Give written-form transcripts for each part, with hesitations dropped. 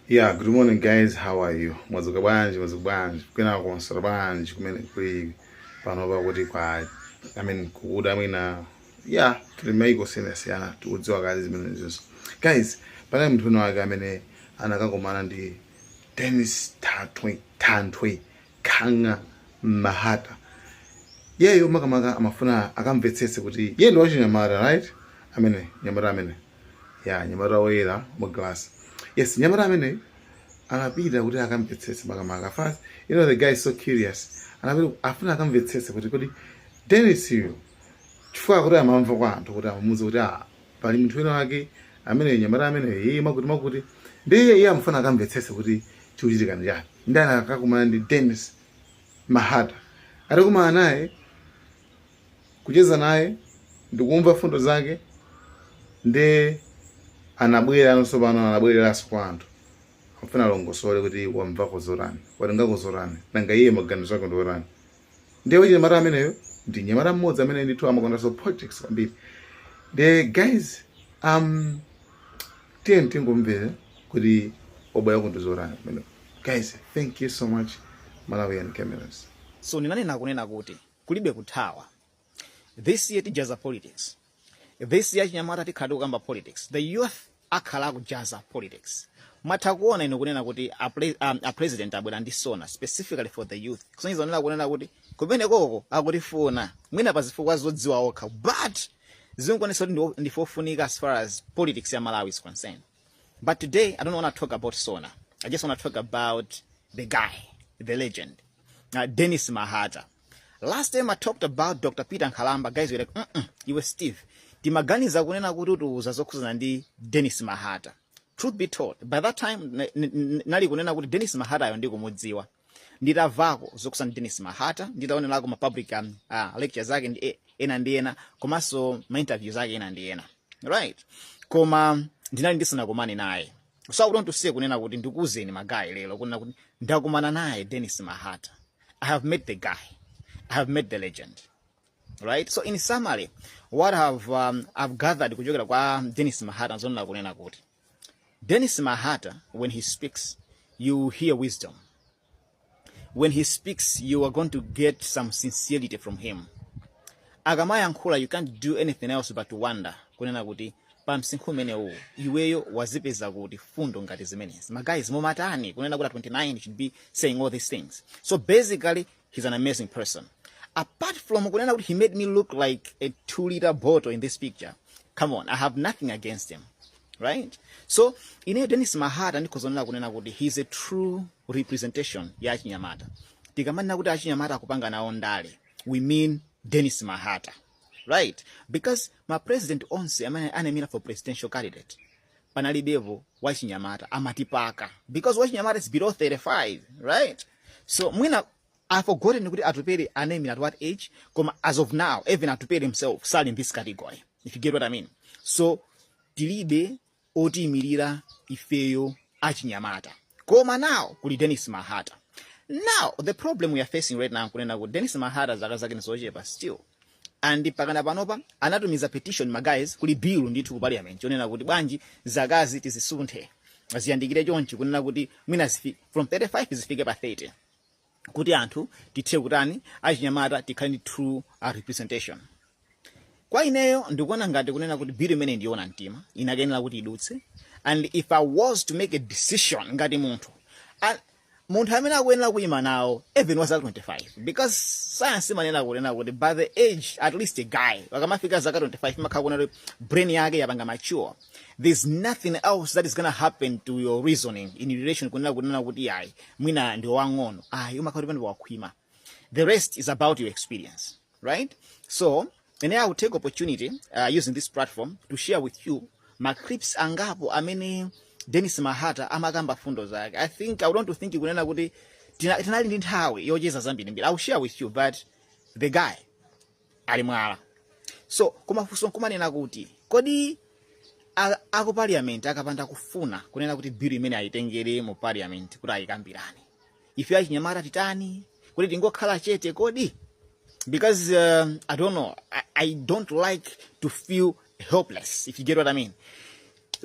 Yeah, good morning guys, how are you? Mwadzuka bwanji, mwadzuka bwanji, kwina konsera bwanji, kumene kuli panopa kuti kwa, I mean, kukuda mwina, yeah, tili maiko siyana-siyana, tikudziwa kale zimenezo. Guys, panali munthu wina wake amene anakakumana ndi Dennis Thanthwe, Thanthwe Khang'a Mahata. Yeyo makamaka amafuna akamvetsetse kuti iye ndi wachinyamata, right? Amene, nyamata amene. Yeah, nyamata woyera mu glass. Yes, nyamata amene anapita kuti akamvetsetse makamaka. First, the guy is so curious. Anapita afuna akamvetsetse kuti kodi Dennis uyu, chifukwa kuti amamva kwa anthu kuti amamuwuza kuti ah, pali munthu wina wake amene nyamata amene iye makuti makuti, ndiye iye amafuna akamvetsetse kuti chikuchitika ndi chani. Ndi anakakumana ndi Dennis Mahata. Atakumana naye, kucheza naye ndikumva fundo zake, ndi anabwera anonso pano, anabwereranso kwa anthu, amafuna alongosole kuti wamvako zotani, watengako zotani, nanga iye maganizo ake ndi otani. Ndiye wachinyamata ameneyo ndi nyamata mmodzi amene ndithu amakondanso politics kwambiri. The guys, tiye tingomvera kuti wabwera ndi zotani kumeneko. Guys, thank you so much, Malawian Cameras. So ndinanena kunena kuti kulibe kuthawa. This year tijaza politics. This year chinyamata tikhala tikukamba politics. The youth akhala akujaza politics. Mwatha kuona ino kunena kuti a president abwera ndi SONA specifically for the youth, kusonyeza kunena kunena kuti kumene koko akutifuna, mwina pa zifukwa zodziwa okha, but zikuonetsa kuti ndifofunika as far as politics ya Malawi is concerned. But today I don't want to talk about SONA. I just want to talk about the guy, the legend, Dennis Mahata. Last time I talked about Dr. Peter Nkhalamba, guys were like, "Iwe Steve, timaganiza kunena kuti utiuza zokhuzana ndi Dennis Mahata." Truth be told, by that time nali kunena kuti Dennis Mahata ayo ndikumudziwa, nditamvako zokhuzana ndi Dennis Mahata, nditaonerako ma public lectures ake ndi ena ndi ena, komanso ma interviews ake ena ndi ena, right? Koma ndinali ndisanakumane naye. So I want to say kunena kuti ndikuuzeni ma guy lero kunena kuti ndakumana naye Dennis Mahata. I have met the guy, I have met the legend, right? So in summary, what I've gathered kuchokera kwa Dennis Mahata, nzonena kunena kuti Dennis Mahata, when he speaks, you hear wisdom. When he speaks, you are going to get some sincerity from him. Akamayankhula, you can't do anything else but to wonder kunena kuti pa msinkhu umenewu iweyo wazipeza kuti fundo ngati zimenezi? Ma guys mumatani kunena kuti at 29 you should be saying all these things? So basically, he's an amazing person. Apart from kunena kuti he made me look like a 2-liter bottle in this picture, come on, I have nothing against him, right? So ineyo Dennis Mahata ndikhozonena kunena kuti he's a true representation ya achinyamata. Tikamanena kuti achinyamata akupanga nawo ndale, we mean Dennis Mahata, right? Because ma president onse amene anayimira for presidential candidate, panalibepo wachinyamata, amatipaka because wachinyamata is below 35, right? So mwina I've forgotten kuti Atupele anayimira at what age, koma as of now even Atupele himself sali in this category, if you get what I mean. So tilibe otiyimirira ifeyo achinyamata, koma now kuli Dennis Mahata. Now the problem we are facing right now, kunena kuti Dennis Mahata zaka zake ndizochepa still, and pakana panopa anatumiza petition, ma guys, kuli bill ndithu ku parliament yonena kuti bwanji zakazi tizisunthe, ziyandikire chonchi, kunena kuti mwina from 35 zifike pa 30, kuti anthu tithe kutani, achinyamata tikhale ndi true representation. Kwa ineyo ndikuona ngati kunena kuti bill imene ndiyoona mtima, inakenera kuti idutse. And if I was to make a decision ngati munthu, munthu amene akuyenera kuyima nawo even wa zaka 25, because science imanena kunena kuti by the age, at least a guy akamafika zaka 25, imakhala kunena kuti brain yake yapanga mature. There's nothing else that is gonna happen to your reasoning in relation kunena kuti ayi, mwina ndi wang'ono, ayi, umakhala kuti pano wakhwima. The rest is about your experience, right? So and I will take opportunity using this platform to share with you ma clips angapo amene Dennis Mahata amakamba fundo zake. I think I would want to think kunena kuti tinali ndi nthawi yocheza zambirimbiri. I will share with you, but the guy ali mwala. So koma funso nkumanena kuti kodi aku parliament akapanda kufuna kunena kuti bill imene ayitengere mu parliament kuti ayikambirane, ife achinyamata titani? Kuti tingokhala chete kodi? Because I don't know, I don't like to feel helpless, if you get what I mean.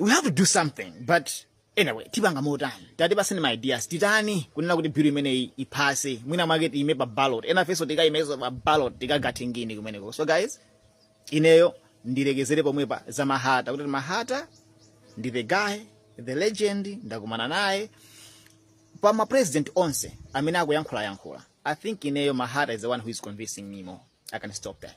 We have to do something, but Anyway, tipanga motani? Tatipaseni ma ideas. Titani kunena kuti bill imeneyi iphase? Mwina mwake tiime pa ballot, ena fenso tikayimeso pa ballot, tikagathe ngini kumeneko. So guys, ineyo ndilekezere pomwepa za Mahata, kuti Mahata ndi the guy, the legend. Ndakumana naye. Pa ma president onse amene akuyankhulayankhula, I think ineyo Mahata is the one who is convincing me more. I can stop there.